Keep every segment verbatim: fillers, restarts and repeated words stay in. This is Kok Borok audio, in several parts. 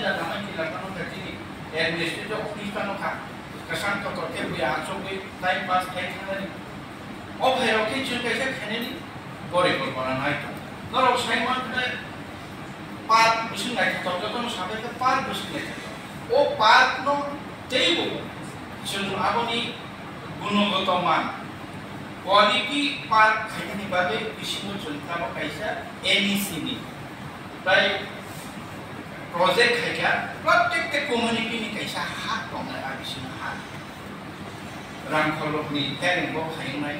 Jagao khe lakhano kha chini administrative office phano kha. Kwchang kotor khe buya achugwi time pass khai thangnani. O phairok khe chwng kaisa khainani porikolpona nai tong. Norok sai mankha park bwswk naithotok, jotono sabai khe park bwswk naithotok. O park no teibo chwng aboni gunogoto man quality park khainani bagwi bisingo chwng tabuk kaisa N E C ni tai project khaikha, protekta community ni kaisa hak tongnai, a bisingo hak. Rangkhol rokni gairing bo phai wngnai,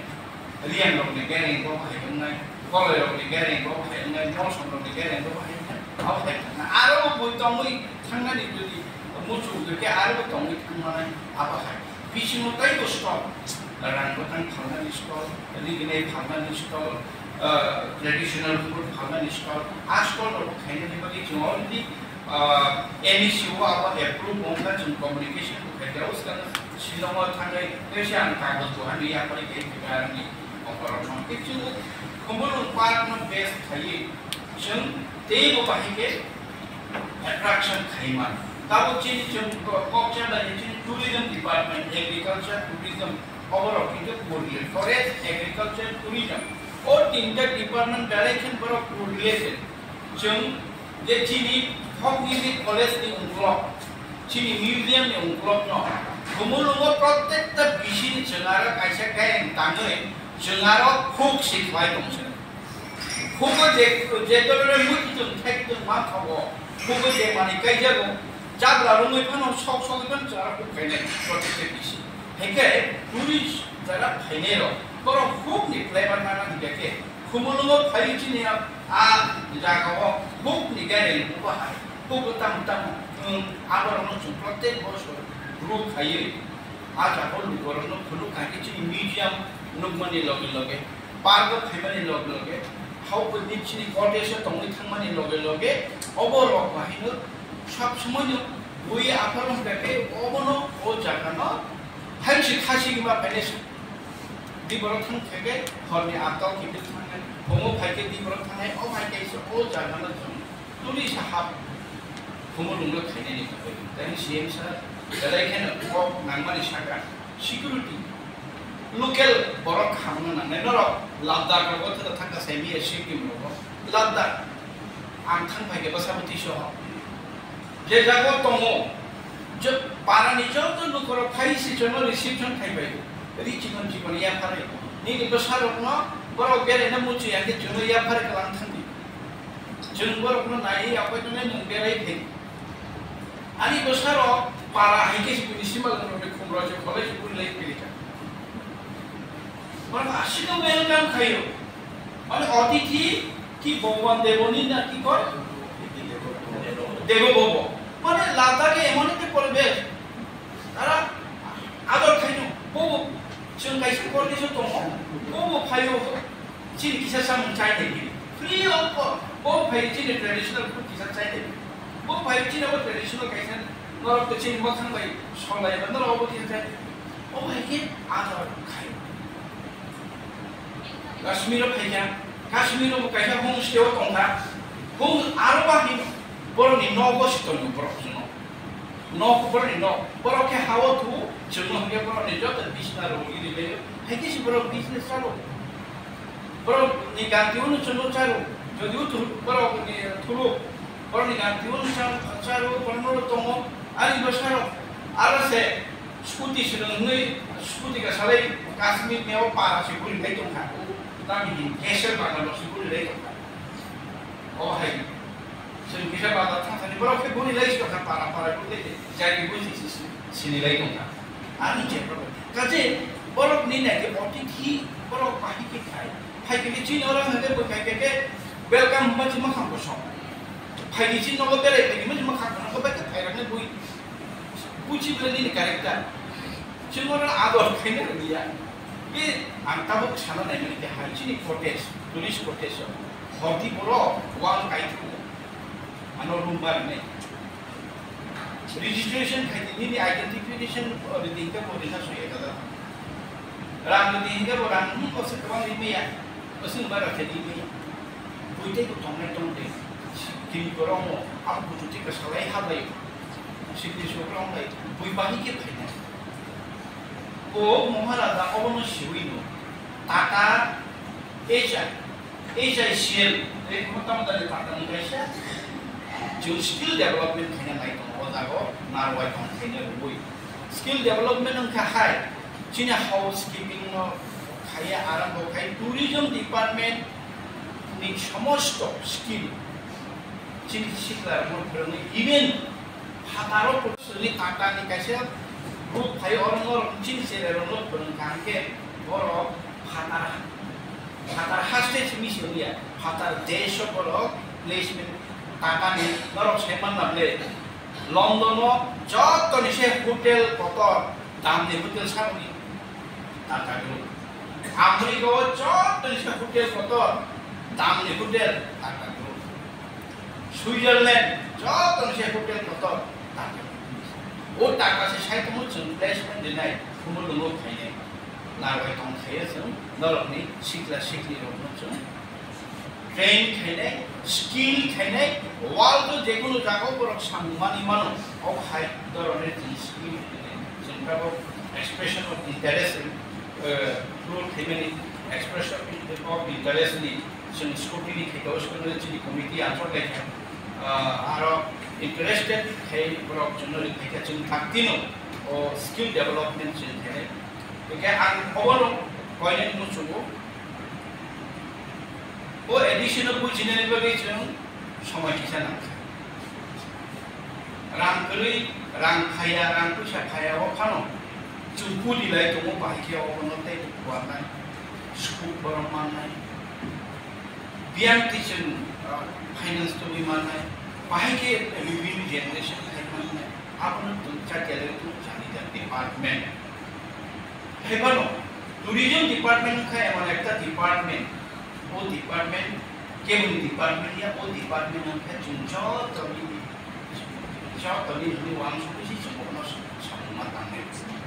Riyang rokni gairing bo phai wngnai, Koloi rokni gairing bo phai wngnai, Molsom rokni gairing bo phai wngnai, abo hai thangna. Aro bo bui tongwi thangnani jodi muchung hwnkhe aro bo tongwi thangmanai abo hai. Bisingo taibo stall, rang bwtang phalnani stall, rignai phalnani stall, ah, traditional food phalnani stall, a stall rok khainani bagwi chwng already, ah, N E C o abo approve wngkha, chwng communication bo khaikha, o swkang Shillong o thangwi tei se ang kagoj bo hamya yapharwi khe khe aroni okorokno. Tei chwng Khumulwng park no base khaiwi chwng teibo bahai khe attraction khai mano. Tabuk chini chwng ko-, kok chanda ni chini tourism department, agriculture, tourism, oborok hinke co-relate, forest, agriculture, tourism. O tinta department direction borok co-relation. Chwng je chini hokni je college ni ungkulok, chini museum ni ungkulok no, Khumulwng o protekta bisini chwng aro kaisa gairing tangwi chwng aro huk si khlai tong se. Hugo je, je dole muitu tong thai tong ma thogo, hugo je mani kaijago, jabra rungwi phano sok sogwi phano chara huk khainai protected isi. Hingke tourist jara phainai rok, borok huk ni flavor nana hingke khe, Khumulwngo phai chini a, a jaga o huk ni gairing buba hai, huk tamo tamo, um, aborok no chwng protek bosor ru khaiwi, a jaga o lukorok no phunuk kha khe chini museum nukmani loge loge, park o phaimani loge loge, hao ni chini cottage o tongwi thangmani loge loge, obo rok bahai no sab somoi no bui aphar wngkha khe obo no o jaga no hai si khasi ma phainai si di borok thang khe khe hor ni atal khe khe thang nai, omo phai khe di borok thang nai, o hai khe se o jaga no chwng tuli sa hap Khumulwng no khainani bagwi. Tei C M sir, belai kheno kok nangmani saka, security, local borok khamna nangnai. Norok Ladakh rogo thangkha thangkha sai maya Sikkim rogo. Ladakh ang thang phai khe bwsa bwtwi soho. Je jaga tongo, je parani joto lukorok phai si chwngno reception khai bai. Ri chikon chikon yapharwi. Nini bwsarokno borok beraina muchung ya khe chwngno yapharwi kwlang thangdi. Chwng borokno naiwi aphai tongnai nwng berai phai. Ani bwsarok para hai khe se buini simalwng rokni khumrok se kholai se buini lai phai rikha. Borok aswkno welcome khaio. Mane atithi ki Bhagwan Deboni na ki koi? Debo Bhabo. Mane Ladakh e emon ekta poribesh. Tara ador khaino. Bobo chwng kaisa condition tongo. Bobo phaio. Chini kisa samung chai de bini. Free of cost. Bo phai chini traditional food kisa chai de bini. Bo phai chini abo traditional kaisa norok to chini makhang bai solai ba norok abo kisa chai de bini. Bo hai khe ador khai. Kashmir o phai kha. Kashmir o bo kaisa home stay o tong kha. Home aro ba hin borok ni nogo si tongo borok chwng. Nok borokni nok, borok khe ha-o thu, chwngno hwnkhe borokni joto bisna rwgwi rwlaio, hai khe se borok business chalo. Borokni ganti unu chwngno chalo, jodi u thu-, borokni thuluk, borokni ganti unu cha-, chalo, borokno tongo, ani bwsarok, aro se scooty se rwngwi, scooty ka salai Kashmir ni o para se guri lai tongkha, tamni hwn kesel bagalo se guri lai tongkha. O hai. Chwng kisa bazar thang thani borok khe boni lai si tongkha, para para boni lai jani boni si si sini lai tongkha. Ani je borok. Kaje borok ni nai ke oti thi borok pahi ke khai. Phai ke chini orang hade bo khai ke ke welcome huma chuma kham ko song. Phai ke chini nogo berai phai ke chuma kham ko nogo bai ke phai rang bui. Buchi bela nini character. Chwng oro ador khaina rwliya. Be ang tabuk sana naimani khe hai chini cottage, tourist cottage o. Horti borok wal kaithu. Ano room bar nai. Registration khai di, nini identification ridi hingke bo rina so ek hajar. Rang ridi hingke bo rang, hmm, bo se kwbang rimaya. Bo se bar rakhe rimaya. Buitei bo tongnai tong de. Bini borok no abo bujuti kwsalai habai. Sikri sukrok lai bui bahi khe phainai. O Maharaja obono siwi no Tata H I, H I C L, ei khoroktham jani Tata ni kaisa chwng skill development khaina nai tongo o jaga o narwai tong khaina rwui. Skill development wngkha hai chini housekeeping no khaiya arambo khai tourism department ni somosto skill chini sikla rok no phwrwngwi even phataro chini Tata ni kaisa group phai oro norok chini chera rok no phwrwng kha hwnkhe borok phatar phatar haste simi se wngya phatar desh o borok placement Tata ni norok sai manna ble London o joto ni se hotel kotor dam ni hotel saboni Tata group. America o joto ni se hotel kotor dam ni hotel Tata group. Switzerland joto ni se hotel kotor Tata group. O Tata se sai tongmo chwng placement rinai khumul dunglo khainai. Narwai tong khaiya chwng norokni sikla sikli rokno chwng train khainai, skill khainai, world o jekunu jaga borok samung mani mano, o hai dorone chwng skill khainai. Chwng tabok expression of interest, eh, rule khaimani expression of interest ni chwng scrutiny khaikha, o scrutiny chini committee answer laikha. Ah, aro interested khai borok chwngno ri khaikha, chwng thaktino o skill development chwng khainai. Hingke ang obono koinani muchungo. O edition o bujinani bagwi chwng somoi kisa nangkha. Rang kwrwi, rang phaiya, rang puisa phaiya o phano chwng kudi lai tongo bahai khe obono tei kuarnai, sukuk borok mannai. Biyang twi chwng, ah, finance tongwi mannai, bahai khe revenue generation khai mannai. Abono chwng chatia le tung jani jani department. Hai phano tourism department wngkha emon ekta department, o department keboni department ya, o department wngkha chwng jotoni, jotoni hwnwi uansugwi se chwng bono samungma tangnai.